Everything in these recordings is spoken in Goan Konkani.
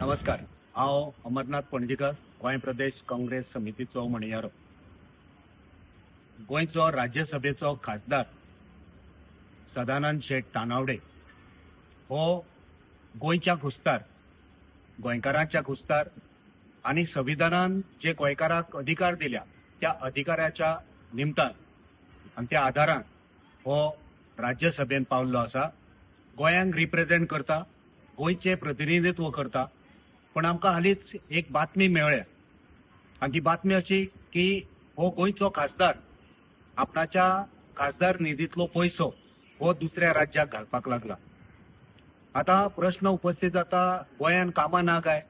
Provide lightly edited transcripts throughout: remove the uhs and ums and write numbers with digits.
नमस्कार, हांव अमरनाथ पणजीकर, गोंय प्रदेश काँग्रेस समितीचो म्हणयारो. गोंयचो राज्यसभेचो खासदार सदानंद शेट तानावडे हो गोंयच्या खुस्तार, गोंयकारांच्या खुस्तार आनी संविधानान जे गोंयकाराक अधिकार दिल्या त्या अधिकाराच्या निमतान आनी त्या आदारान हो राज्यसभेन पावल्लो आसा. गोंयांक रिप्रेझेंट करता, गोंयचें प्रतिनिधित्व करता. पण आमकां हालींच एक बातमी मेळ्ळ्या आनी ती बातमी अशी की हो गोंयचो खासदार आपणाच्या खासदार निधींतलो पयसो हो दुसऱ्या राज्याक घालपाक लागला. आतां प्रश्न उपस्थित जाता, गोंयान कामां ना काय?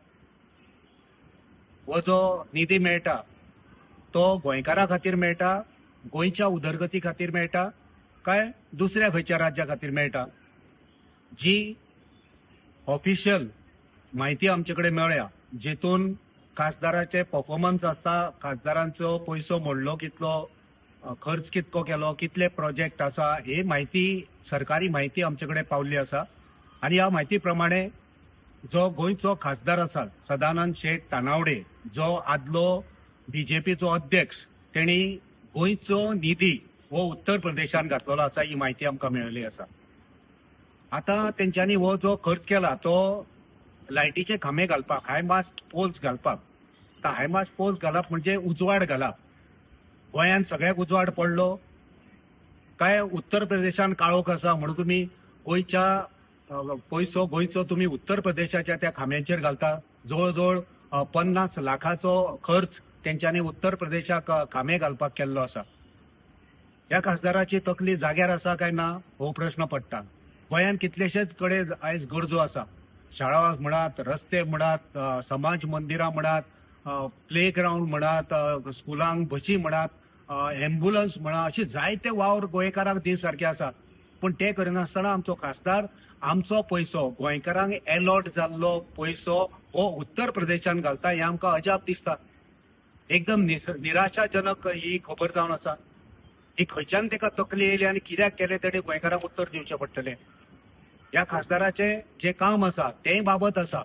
हो जो निधी मेळटा तो गोंयकारा खातीर मेळटा, गोंयच्या उदरगती खातीर मेळटा काय दुसऱ्या खंयच्या राज्या खातीर मेळटा? जी ऑफिशियल म्हायती आमचे कडेन मेळ्ळ्या, जेतून खासदाराचे परफॉर्मन्स आसता, खासदारांचो पयसो मोडलो कितलो, खर्च कितको केलो, कितले प्रोजेक्ट आसा, ही म्हायती, सरकारी म्हायती आमचे कडेन पावल्ली आसा. आनी ह्या म्हायती प्रमाणे जो गोंयचो खासदार आसा सदानंद शेट तानावडे, जो आदलो बीजेपीचो अध्यक्ष, तेणी गोंयचो निधी हो उत्तर प्रदेशान घातलेलो आसा, ही म्हायती आमकां मेळिल्ली आसा. आतां तेंच्यांनी हो जो खर्च केला तो लायटीचे खांबे घालपाक, हाय मास्ट पोल्स घालपाक. आतां हाय मास्ट पोल्स घालप म्हणजे उजवाड घालप. गोंयांत सगळ्याक उजवाड पडलो काय उत्तर प्रदेशान काळोख आसा म्हणून तुमी गोंयच्या पयसो गोंयचो तुमी उत्तर प्रदेशाच्या त्या खांब्यांचेर घालता? जवळ जवळ 50 लाखाचो खर्च तेंच्यांनी उत्तर प्रदेशाक खांबे घालपाक केल्लो आसा. ह्या खासदाराची तकली जाग्यार आसा काय ना हो प्रश्न पडटा. गोंयांत कितलेशेच कडेन आयज गरजो आसा. शाळा म्हणात, रस्ते म्हणात, समाज मंदिरां म्हणात, प्ले ग्रावंड म्हणात, स्कुलांक बशी म्हणात, एम्बुलन्स म्हणा, अशे जायते वावर गोंयकारांक दी सारके आसा. पूण ते करिनासतना आमचो खासदार आमचो पयसो, गोंयकारांक एलॉट जाल्लो पयसो हो उत्तर प्रदेशान घालता, हें आमकां अजाप दिसता. एकदम निराशाजनक ही खबर जावन आसा. ही खंयच्यान ताका तकली येयली आनी कित्याक केलें तेणें गोंयकारांक उत्तर दिवचें पडटलें. ह्या खासदाराचें जें काम आसा तेंय बाबत आसा.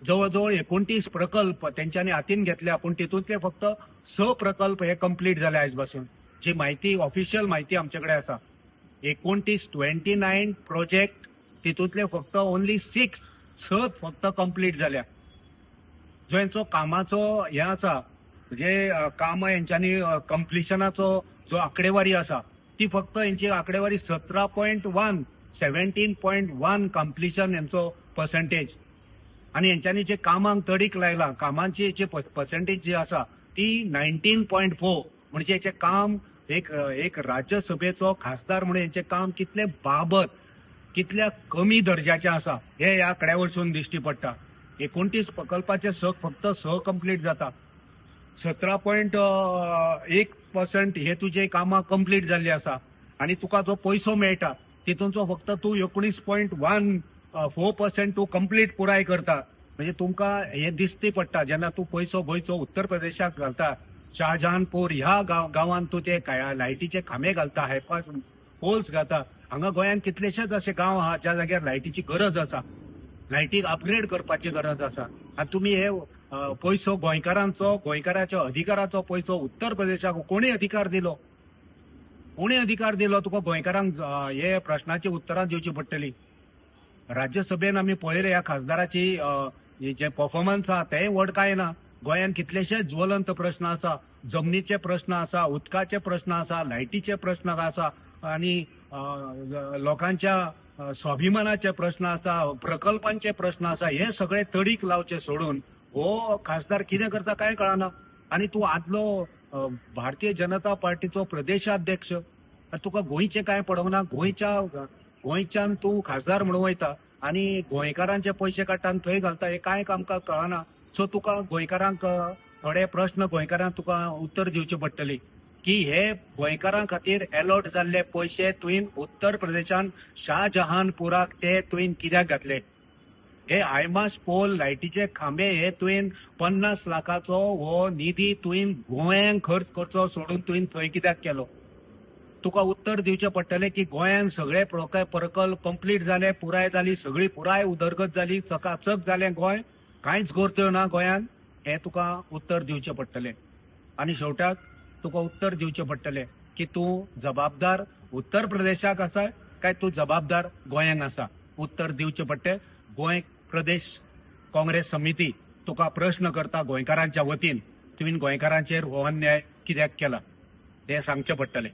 जवळ जवळ 29 प्रकल्प तेंच्यांनी हातीन घेतल्या, पूण तितूंतले फक्त 6 प्रकल्प हे कंप्लीट जाले आयज पासून. जी म्हायती, ऑफिशियल म्हायती आमचे कडेन आसा, 29, 29 प्रोजेक्ट, तितूंतले फक्त ओनली 6, 6 फक्त कंप्लीट जाल्या. जो हेंचो कामाचो हें आसा, म्हणजे कामां हेंच्यांनी कंप्लिशनाचो जो आंकडेवारी आसा ती फक्त हेंची आंकडेवारी 17.1, 17.1 कंप्लिशन हेंचो पर्संटेज. आनी हेंच्यांनी जे कामांक तडीक लायला, कामांची जी पर्संटेज जी आसा ती 19.4. म्हणजे हेचें काम एक एक राज्यसभेचो खासदार म्हणून हेंचें काम कितलें बाबत, कितल्या कमी दर्जाचें आसा हें ह्या आंकड्या वरसून दिश्टी पडटा. 29 प्रकल्पाचे 6, फक्त 6 कंप्लीट जाता. 17.1% हे तुजे कामां कंप्लीट जाल्ली आसा आनी तुका जो पयसो मेळटा तितूंचो फक्त तूं 19.14% तूं कंप्लीट पुराय करता. म्हणजे तुमकां हें दिसती पडटा, जेन्ना तूं पयसो गोंयचो उत्तर प्रदेशाक घालता, शाहजहानपूर ह्या गांवांत तूं ते लायटीचे खांबे घालता, हायपास पोल्स घालता. हांगा गोंयांत कितलेशेच अशे गांव आहा ज्या जाग्यार लायटीची गरज आसा, लायटीक अपग्रेड करपाची गरज आसा. आनी तुमी हे पयसो गोंयकारांचो, गोंयकाराच्या अधिकाराचो पयसो उत्तर प्रदेशाक कोणी अधिकार दिलो? कोणी अधिकार दिलो तुका? गोंयकारांक हे प्रश्नाची उत्तरां दिवची पडटली. राज्यसभेन आमी पळयलें ह्या खासदाराची जे परफॉर्मन्स आहा तेंय व्हड कांय ना. गोंयांत कितलेशेच ज्वलंत प्रश्न आसा, जमनीचे प्रश्न आसा, उदकाचे प्रश्न आसा, लायटीचे प्रश्न आसा आनी लोकांच्या स्वाभिमानाचे प्रश्न आसा, प्रकल्पांचे प्रश्न आसा. हे सगळे तडीक लावचे सोडून हो खासदार कितें करता कांय कळना. आनी तूं आदलो भारतीय जनता पार्टीचो प्रदेशाध्यक्ष, तुका गोंयचें कांय पडोंक ना? गोंयच्यान तूं खासदार म्हणून वयता आनी गोंयकारांचे पयशे काडटा आनी थंय घालता, हें कांय आमकां कळना. सो तुका गोंयकारांक थोडे प्रश्न, गोंयकारांक तुका उत्तर दिवचें पडटली की हे गोंयकारां खातीर एलॉट जाल्ले पयशे तुवें उत्तर प्रदेशान शाहजहानपुराक ते तुवें कित्याक घातले? हे हायमास पोल, लायटीचे खांबे हे तुवें 50 लाखाचो हो निधी तुवें गोंयांक खर्च करचो सोडून तुवें थंय कित्याक केलो? तुका उत्तर दिवचें पडटलें की गोंयांत सगळे प्रकल्प कंप्लीट जाले, पुराय जाली, सगळी पुराय उदरगत जाली, चकाचक जालें गोंय. कांयच करत्यो ना गोंयांत हें तुका उत्तर दिवचें पडटलें. आनी शेवटाक तुका उत्तर दिवचें पडटलें की तूं जबाबदार उत्तर प्रदेशाक आसा काय तूं जबाबदार गोंयांक आसा. उत्तर दिवचें पडटलें. गोंय प्रदेश काँग्रेस समिती तुका प्रश्न करता गोंयकारांच्या वतीन, तुवें गोंयकारांचेर हो अन्याय कित्याक केला हें सांगचें पडटलें.